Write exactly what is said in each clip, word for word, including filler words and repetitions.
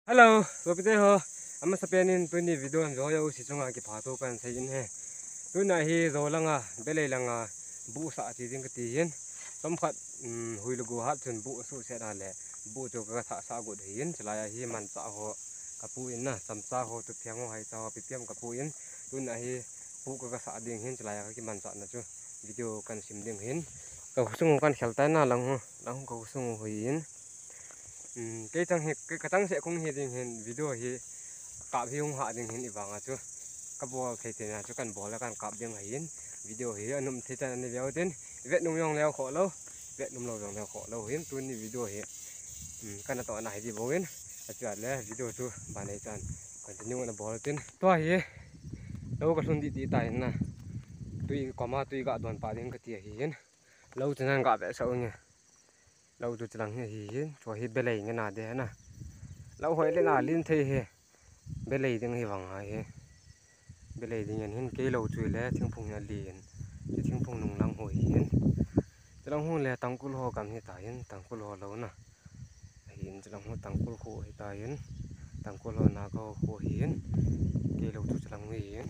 Hello, sopite ho. Amasapen in tuni video a jo jouse chunga kipathu kahin seiyin ahi. Tuna hi jo langa, Belei langa, buh sah che ding kati hin. Chomkhat, um, hui le go hat chun buh suhset a le, buh chu ka sah sah got ahin, chulai a hi manchah ho kapu in na, chamcha ho, thutheng ho, haicha ho, ipi ipi ham kapu in, tuna hi buh ka, ka sah ding hin, chulai a ka kimanchah na chu video kahin sem ding hin. Ka khosung u kahin khel tai na, lang hu, lang hu ka khosung u hi in. Um, kei chang hi, kei ka changseh kong hi ding hin, video hi kap hi hung hah ding hin, i vang a chu ka bol thei thei na chu kahin bol le kahin kap ding ahin, video hi anom thei chan ana veu tin, i vet nom jong leu khoh lou, vet nom lou jong leu khoh lou hin, tuni video hi, um, kana toh na hi di bou in, achia le video chu ban ei chan continue ana bol tin. Tua hi lou ka lhun dih dih ta in na, tui koma tui ga don pa ding kati ahin, lou chu nan ga ve sau nge. Lou chu chulang hi ahi hin, chu hi Belei nge na de na. Lou hoi le na lin thei hi. Belei ding hi vang ahi. Belei ding in hin kei lou chu le thingphung hi alen. Chu thingphung nung lang ho hi hin. Chulang hu le tangkul ho gam hi ta hin, tangkul ho lou na. Ahin chulang hu tangkul kho hi ta hin. Tangkul ho na ka ho kho hi hin. Kei lou chu chulang hi hin.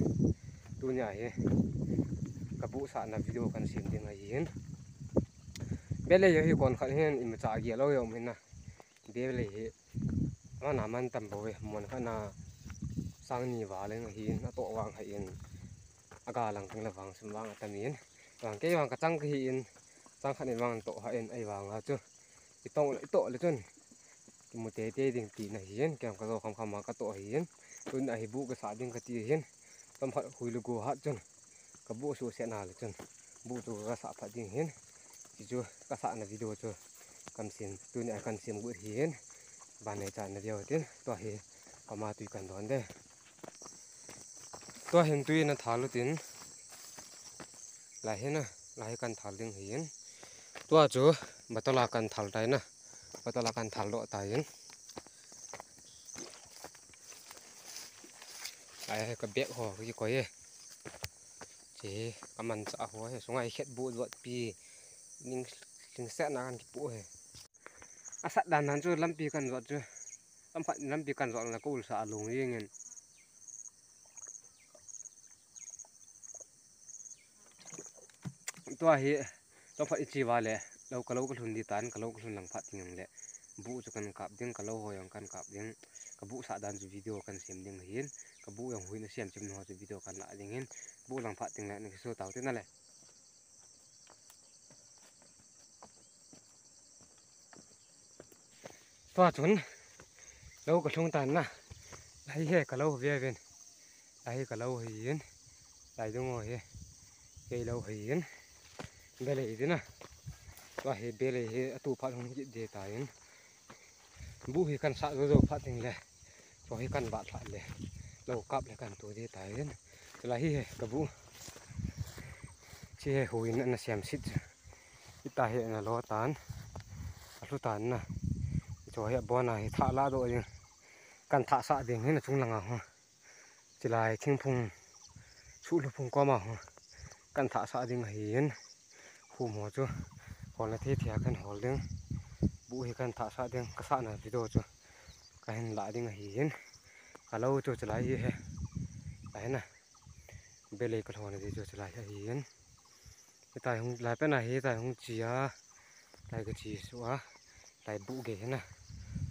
Tuni a hi ka buh sah na video kahin sem ding ahi hin. Belei hi kon khat hin imacha gel lou jong um hin na. Belei hi aman a man tam bou ve, mun khat na sang ni val in ahin, atoh vang ahin, aga lang teng le vang sum vang atam in, vang kei vang ka chang ka hi in, chang khat in vang toh ahin, ahivang a chu i tong le, i toh le chun kimu teitei ding tina ahin, kei vang ka jo kham kham a ka toh ahin, tun a hi buh ka sah ding kati ahin, chomkhat hui le go hat chun ka buh suhset na le chun buh chu ka sah phat ding hin, hichu ka sah na video chu kahin sem, tuni a kahin sem got ahin, ban nei chan na video tin, tua hi koma tui kahin don de. Tua hin tui na thal u tin, lai hi na, lai hi kahin thal ding ahin. Tua chu bottle a kahin thal tai na, bottle a kahin thal doh tai in. Ai, ka bag ho, ka kikoi e. Che, ka manchah ho, he, sunga i khet bu jot pi, ning, ning set na kan kipu he. Asat dan nan chu lampi kan jot chu. Lampi kan jot na ka ul sa alung ring in. Tua hi, tua phat i chi va le, lou ka lou ka lhun di tan, ka lou ka lhun lang phat ting le, buh chu kan kap ding, ka lou ho jong kan kap ding, ka buh sah dan chu video kan sem ding ahin, ka buh jong hui na sem chim na ho chu video kan la ding hin, buh lang phat ting le, na kisu tau te na le. Tua chun, lou ka lhung tan na. Lai hi he ka lou ve vin. Lai hi ka lou hi in. Lai dung ho hi. Kei lou hi in. Belei hi na. Tua hi belei hi atu phat hung kit de ta in. Buh hi kan sah jo jo phat ting le. Tua hi kan bat phat le. Lou kap le kan tu de ta in. Chulai hi he ka buh. Chi he hu in na siam sit. Ita hi na lo tan. A hlu tan na. Chu hi a bon a hi thah la doh ding. Kan thah sah ding hi na chung langa ho. Chilai thingphung. Chu hlu phung koma ho. Kan thah sah ding ahi in. Khu mo chu. Hol na thei thei a kan hol ding. Bu hi kan thah sah ding. Ka sah na video chu. Ka hin la ding ahi in. Ka lo chu chilai hi he. Ka hin na. Belei ka lhon a di chu chulai hi ahin. Hitai hung, lai pen a hitai hung chi a. Lai ka chi su a. Lai bu ge hin a.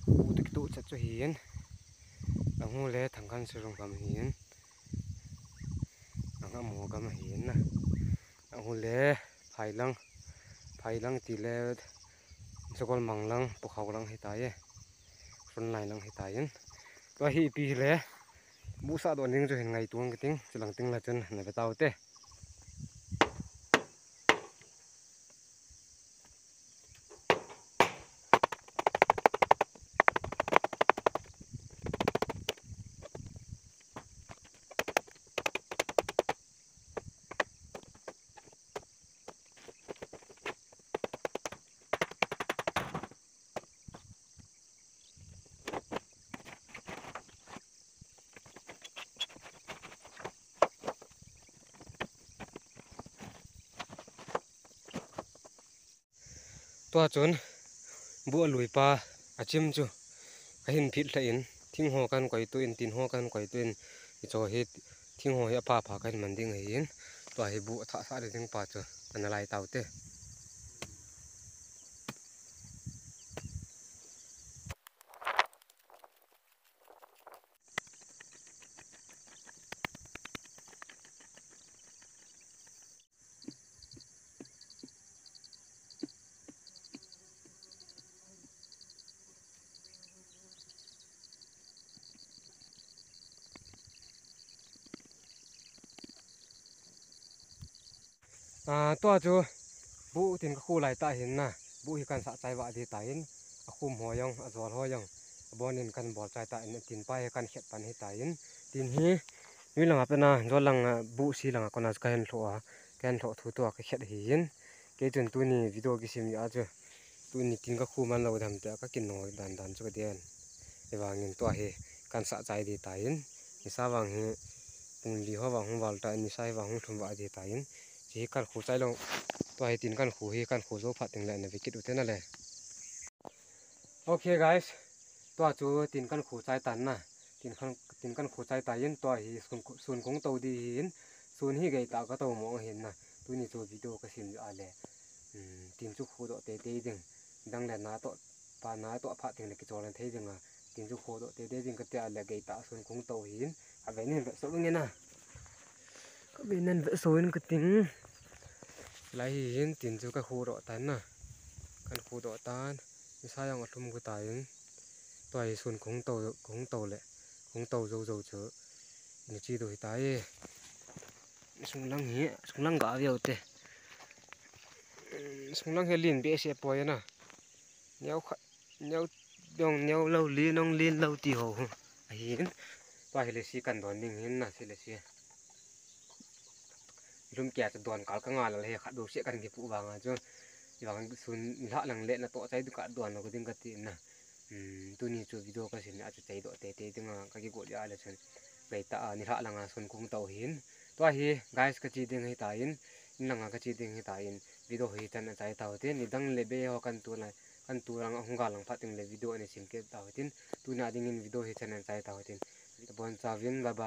Bu tu kitu chat chu ahin. Ang hu le Thangkan Serung gam ahin. Ang a mo gam ahin na. Ang hu le Phailang. Phailang ti le Sagol Mang lang, Pukhau lang hitai e. Front line lang hitai in. Tua hi ipi le. Bu sah doh ning chu hin ngaito ang ka ting, chulang ting la chun na ve tau te. Tua chun bu a lui pa a chim chu ka hin phit lha in, Thing ho kan koi tu in, tin ho kan koi tu in, hicho hi thing ho hi apha pha kan man ding ahin, tua hi bu athah sah ding pa chu ana lai tau te. Ah, tua chu bu tin ka khu lai ta hin na. Bu hi kan sah chai va di ta in. A khum ho jong, a jol ho jong, a bon in kan bol chai ta in, tin pa hi kan khet pan hi ta in. Tin hi, nui langa pena, jol langa, bu si langa kona chu ka hen lhoh a, ka hen lhoh thu tua ka khet hi in. Kei chun tuni video kisim a chu, tuni tin ka khu man lo dam te, ka kin no dan dan chu ka den. Evangin tua hi kan sah chai di ta in. Nisa vang hi, pung li ho vang hung val ta in, nisa hi vang hung lhum va di ta in. Chi hi kan khu chai lo, tua hi tin kan khu hi, kan khu zo phat ting le na ve kit u te na le. Okay guys, tua chu tin kan khu chai tan na. Tin kan, tin kan khu chai ta in, tua hi sun, sun kung to di hi in. Sun hi gei ta ka to mo hin na. Tuni chu video ka sim a le. Hmm, tin chu khu doh te te ding. Dang le na to, pa na to phat ting le kichol an thei ding a. Tin chu khu doh te te ding ka ti a le gei ta sun kung to hi in. A ve nin ve so nge na. Ka ve nin ve so in ka ting. Lai hi hin tin chu ka khu doh tan na. Kan khu doh tan. Nisa jong a lhum khu ta in. Tua hi sun kung to, kung to le. Kung to zo zo chu. Ni chi do hi ta e. Sunglang hi, sunglang ga ve u te. Sunglang hi lin behseh poi na. Neo khat, neo dong, neo lo, lin dong, lin lo ti ho. Ahin. Tua hi le si kan don ding hin na, si le si. Lum kia chu don kal ka nga la le khat do se kan kipu vang a chu. Vang sun la lang le na to chai du ka don lo ding ka ti na. Hmm, tuni chu video ka sim a chu chai doh te te ding a ka kigot a le chun. Gei ta a ni la lang a sun kung to hin. Tua hi guys ka chi ding hi ta in, in langa ka chi ding hi ta in. Video hi chan a chai ta u te, ni dang le be ho kan tu la, kan tu lang a hung ga lang phat ting le video ani sim ke ta u tin. Tuna ding in video hi chan a chai ta u tin. Bon chavin, bye bye.